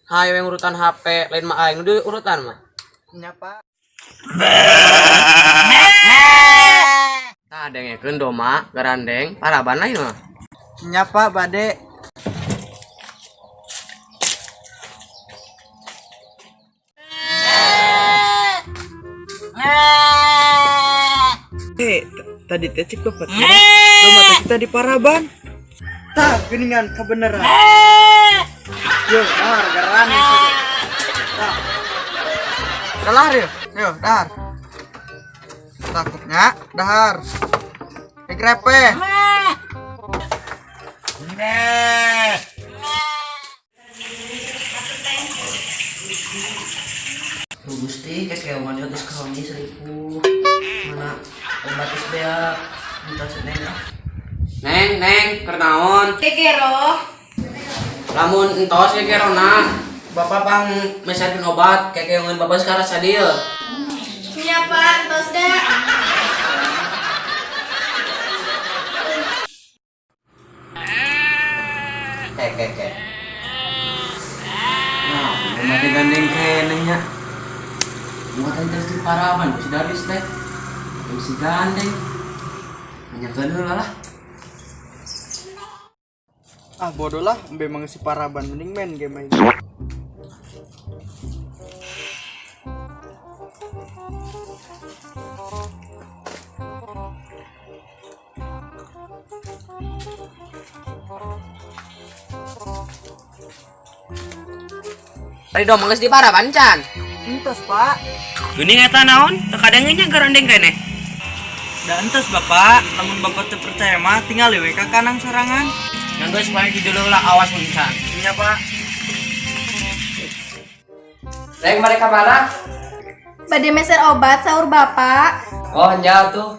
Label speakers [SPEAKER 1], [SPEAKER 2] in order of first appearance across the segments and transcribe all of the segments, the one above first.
[SPEAKER 1] Hayo yang urutan HP, lain mah aing nu urutan mah.
[SPEAKER 2] Nya, Pak.
[SPEAKER 1] Tah dengekeun domba garandeng paraban lain mah.
[SPEAKER 2] Nya, Pak, bade. Eh, tadi teh cik bapak teh. Domba teh kita di paraban. Tah, geuningan kebenaran. Yo, dahar geran. Tah. Dahar ya? Yo, dahar. Takutnya dahar. Grepe.
[SPEAKER 1] Gusti kekeoman ieu geus kronis ripuh. Mana obat geus beak. Entos neng ah. Neng, neng, keur naon?
[SPEAKER 3] Kekero.
[SPEAKER 1] Lamun entos kekerona, bapak pang meserkeun obat kekeongan bapak sekarang sadil.
[SPEAKER 3] Nya, Pak, entos dah.
[SPEAKER 1] Kek kek kek. Nah, mati gandeng keneh nya. Buat tadi tes di paraban si Daris teh. Si gandeng. Nanyakeun heula lah.
[SPEAKER 2] Ah, bodoh lah, memang si paraban mending main game aja.
[SPEAKER 1] Tadi dong geus di paraban can.
[SPEAKER 2] Entos, Pak.
[SPEAKER 1] Geuning eta naon? Teu kadangnya garandeng keneh.
[SPEAKER 2] Da entos, Bapak. Lamun Bapak teu percaya mah tinggal we ka kanang sorangan.
[SPEAKER 1] Yang geus paling di dulu lah awas mun can.
[SPEAKER 2] Nya, Pak.
[SPEAKER 1] Reng mereka mana?
[SPEAKER 3] Bade meser obat sahur bapak.
[SPEAKER 1] Oh, nya tuh.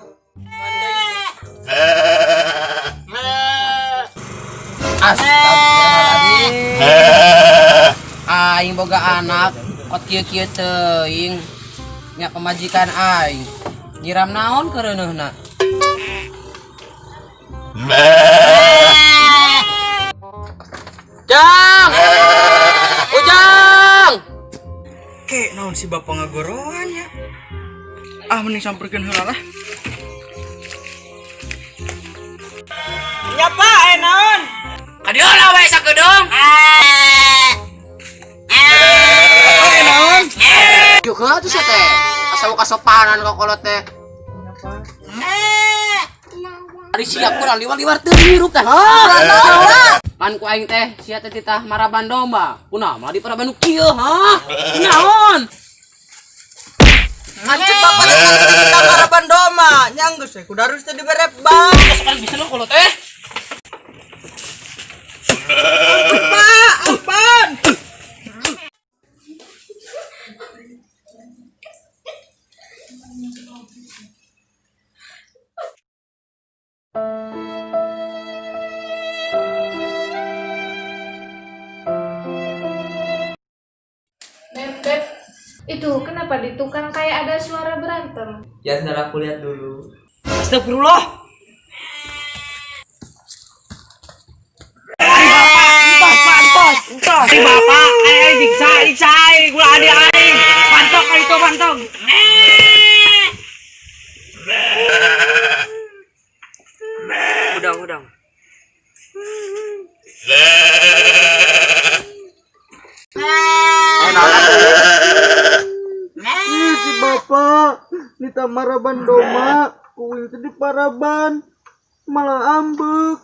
[SPEAKER 1] Astagfirullahaladzim. Aing boga anak kot kieu-kieu teuing. Nya pamajikan aing. Nyiram naon keureuneuna? Jang! Ujang!
[SPEAKER 2] Kek, naon si bapak ngagoroan ya? Ah, mending samperkeun heula lah. Nya, Pak, eh naon?
[SPEAKER 1] Kadieu lah we sakedeung.
[SPEAKER 2] Eh, naon?
[SPEAKER 1] Yuk heula tuh sia teh. Asa kasopanan ka kolot teh. Ari sia kurang liwar-liwar teu hirup teh. Pan ku aing teh sia teh titah maraban domba. Kunaon malah di paraban nu kieu, ha? Kunaon?
[SPEAKER 2] Ngancet bapak teh kita maraban domba. Nya geus we kudu harus teh dibere bang.
[SPEAKER 1] Sekali bisa lo kolot teh.
[SPEAKER 2] Pak, apaan?
[SPEAKER 3] Beb, Beb. Itu kenapa di tukang kayak ada suara berantem?
[SPEAKER 2] Ya, sebentar aku lihat dulu. Astagfirullah.
[SPEAKER 1] Entos. Si bapak aing diksa diksa aing ulah adi aing. Pantok ka itu pantok. Udang udang.
[SPEAKER 2] Ih, si bapak nita maraban domba, kuing teh di paraban malah ambek.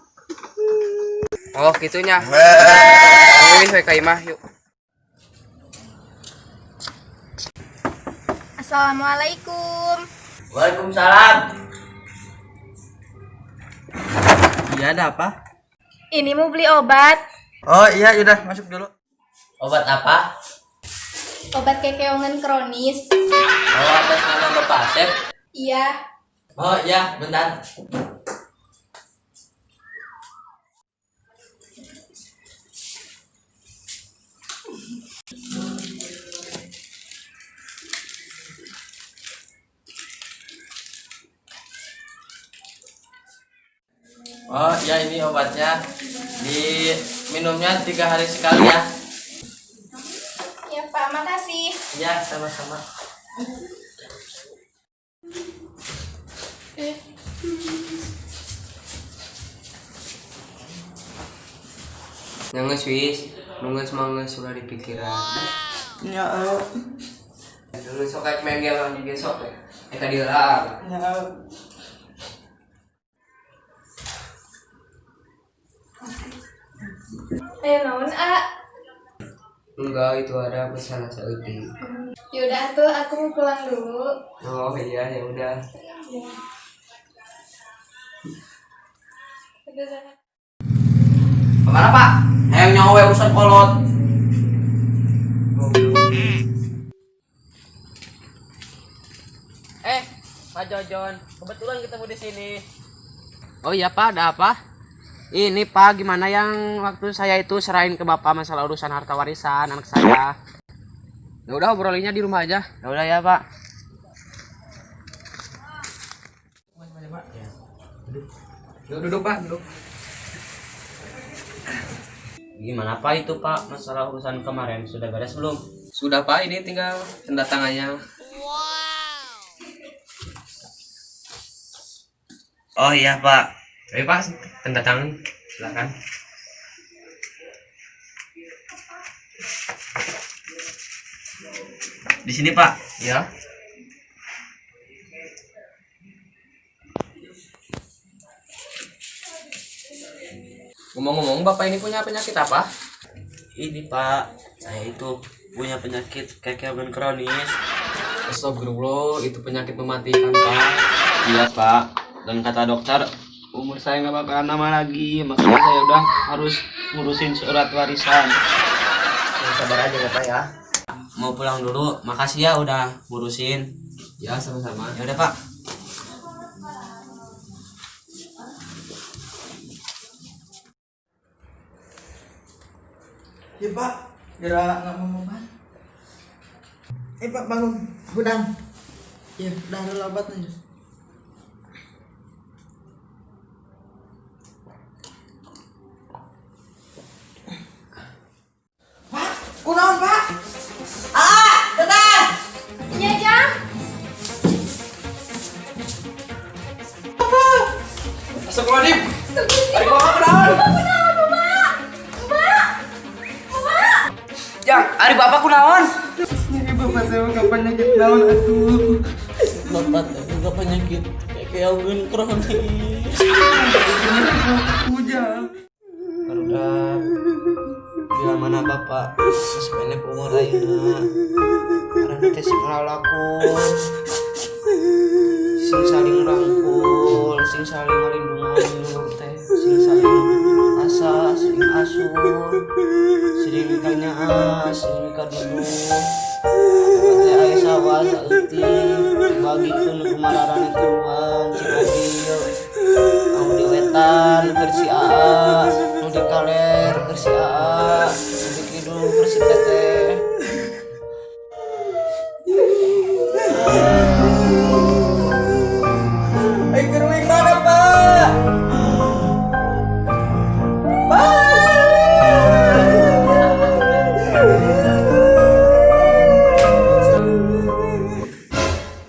[SPEAKER 1] Oh, gitunya. Tungguin we ka imah yuk.
[SPEAKER 3] Assalamualaikum.
[SPEAKER 1] Waalaikumsalam.
[SPEAKER 2] Iya, ada apa?
[SPEAKER 3] Ini mau beli obat.
[SPEAKER 2] Oh iya, udah masuk dulu.
[SPEAKER 1] Obat apa?
[SPEAKER 3] Obat kekeongan kronis.
[SPEAKER 1] Oh, atas nama Bapak Asep.
[SPEAKER 3] Iya.
[SPEAKER 1] Oh iya, bentar. Oh ya, ini obatnya. Diminumnya 3 hari sekali ya.
[SPEAKER 3] Makasih.
[SPEAKER 4] Ya, sama-sama.
[SPEAKER 3] Eh.
[SPEAKER 4] Ngeus wis, nu geus mah geus ulah dipikiran.
[SPEAKER 2] Nya eh.
[SPEAKER 4] Dulu sok kayak main game lagi besok ya. Eh tadi lah.
[SPEAKER 2] Nya eh.
[SPEAKER 3] Ayo naon, A?
[SPEAKER 4] Enggak, itu ada pesan saeutik.
[SPEAKER 3] Yaudah tuh, aku mau pulang dulu.
[SPEAKER 4] Oh iya, ya udah.
[SPEAKER 3] Ya. Udah sana.
[SPEAKER 4] Kemana, Pak?
[SPEAKER 1] Hayang nyawa urusan kolot. Eh, Pak Jojon, kebetulan ketemu di sini. Oh iya Pak, ada apa? Ini Pak, gimana yang waktu saya itu serahin ke Bapak masalah urusan harta warisan anak saya. Ya udah obrolinnya di rumah aja. Ya udah ya Pak.
[SPEAKER 4] Duduk, duduk, Pak, duduk.
[SPEAKER 1] Gimana Pak itu Pak, masalah urusan kemarin sudah beres belum?
[SPEAKER 4] Sudah, Pak, ini tinggal tanda tangannya. Oh iya, Pak. Ayo, Pak, tanda tangan. Silakan. Di sini, Pak. Ya. Ngomong-ngomong, Bapak ini punya penyakit apa?
[SPEAKER 1] Ini Pak, saya itu punya penyakit kekebalan kronis. Astagfirullah, itu penyakit mematikan Pak. Iya Pak, dan kata dokter umur saya nggak bakalan lama lagi, makanya saya udah harus ngurusin surat warisan.
[SPEAKER 4] Ya, sabar aja Bapak ya.
[SPEAKER 1] Mau pulang dulu, makasih ya udah ngurusin.
[SPEAKER 4] Ya, sama-sama.
[SPEAKER 1] Ya udah Pak.
[SPEAKER 2] Ya Pak, gerak nggak mau makan. Eh Pak bangun, hudang. Ya, udah ada obatnya. Pak, kunaon Pak? Ah, dadah.
[SPEAKER 3] Iya, Jang.
[SPEAKER 4] Astagfirullahaladzim. Ari bapak kunaon?
[SPEAKER 3] Kunaon, Bapak? Bapak? Bapak?
[SPEAKER 4] Jang, ari bapak kunaon?
[SPEAKER 2] Ini bapak saya nggak penyakit naon atuh.
[SPEAKER 1] Bapak juga penyakit kekebalan kronis.
[SPEAKER 2] Ujang.
[SPEAKER 1] Barudak, bila mana bapak geus pendek umur ayeuna. Karena teh sing lalaku, sing saling rangkul, sing saling ngalindungan teh, sing saling asa, sing asur, sing mikanyaah, sing mikaduduh. Teh aya sawah saeutik, bagikeun ku mararaneh tiluan cik adil. Anu di wetan keur si Aa, nu di kaler keur si Aa, nu di kidul keur si Teteh.
[SPEAKER 2] Ayo ke rumah mana Pak? Pak.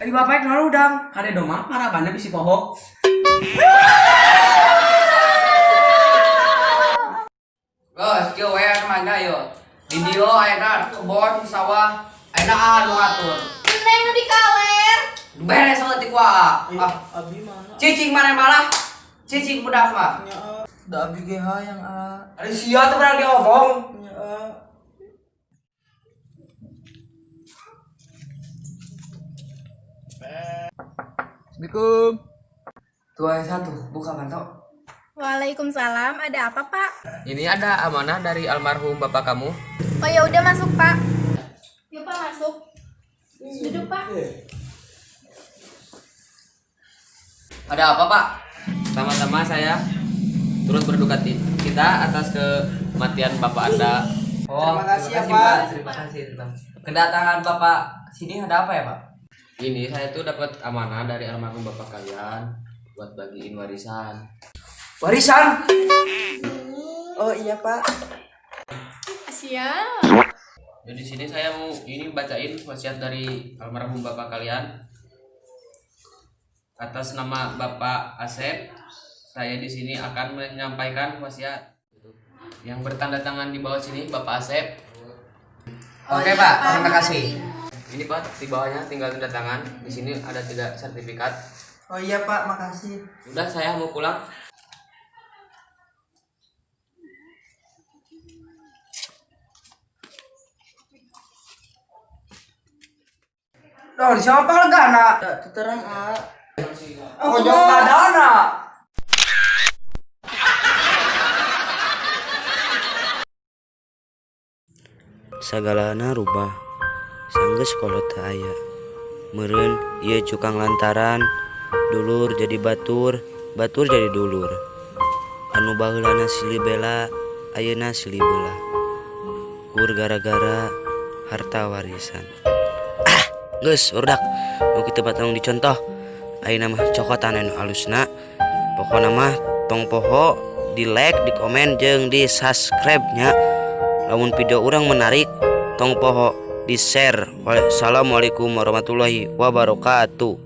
[SPEAKER 4] Ari bapak kenal udang.
[SPEAKER 1] Kade doma parabanna bisi poho.
[SPEAKER 4] Bos, kieu we kemana yo? Di dieu ayeuna kebon sawah, ayeuna anu ngatur.
[SPEAKER 3] Neng nu di kaler.
[SPEAKER 4] Beres saeutik ku Aa. Ah,
[SPEAKER 2] Abi mana?
[SPEAKER 4] cicing mana malah? Cicing budak mah.
[SPEAKER 2] Ya, da abi ge hayang a.
[SPEAKER 4] Ari sia teh berang diomong.
[SPEAKER 2] Ya.
[SPEAKER 4] Assalamualaikum. Dua satu, buka mantap.
[SPEAKER 3] Waalaikumsalam, ada apa, Pak?
[SPEAKER 4] Ini ada amanah dari almarhum bapak kamu.
[SPEAKER 3] Oh ya udah masuk, Pak. Yuk, Pak, masuk. Duduk, Pak.
[SPEAKER 4] Ada apa, Pak? Pertama-tama saya turut berduka kita atas kematian bapak Anda. Oh,
[SPEAKER 2] Terima kasih ya, Pak.
[SPEAKER 4] Terima kasih, terima kasih. Kedatangan Bapak sini ada apa ya, Pak? Ini saya tuh dapat amanah dari almarhum bapak kalian buat bagiin warisan. Warisan?
[SPEAKER 2] Oh iya Pak.
[SPEAKER 3] Siap.
[SPEAKER 4] Jadi di sini saya mau ini bacain wasiat dari almarhum bapak kalian. Atas nama Bapak Asep, saya di sini akan menyampaikan wasiat. Yang bertanda tangan di bawah sini Bapak Asep.
[SPEAKER 1] Oke, Pak, terima kasih.
[SPEAKER 4] Ini Pak, di bawahnya tinggal tanda tangan. Di sini ada tiga sertifikat.
[SPEAKER 2] Oh iya Pak, makasih.
[SPEAKER 4] Udah, saya mau pulang.
[SPEAKER 1] Loh, siapa legana?
[SPEAKER 2] Terang ah.
[SPEAKER 1] Pojok badana.
[SPEAKER 5] Sagalana rubah sanggeus kolot teu aya. Meureun ieu cukang lantaran dulur jadi batur, batur jadi dulur. Anu baheulana silih bela, ayeuna silih beulah. Kur gara-gara harta warisan. Ah, geus barudak. Nu kitu mah tong dicontoh. Ayeuna mah cokotan anu alusna. Pokona mah tong poho di like, di komen jeung di subscribe nya. Lamun video urang menarik, tong poho di share. Wassalamualaikum warahmatullahi wabarakatuh.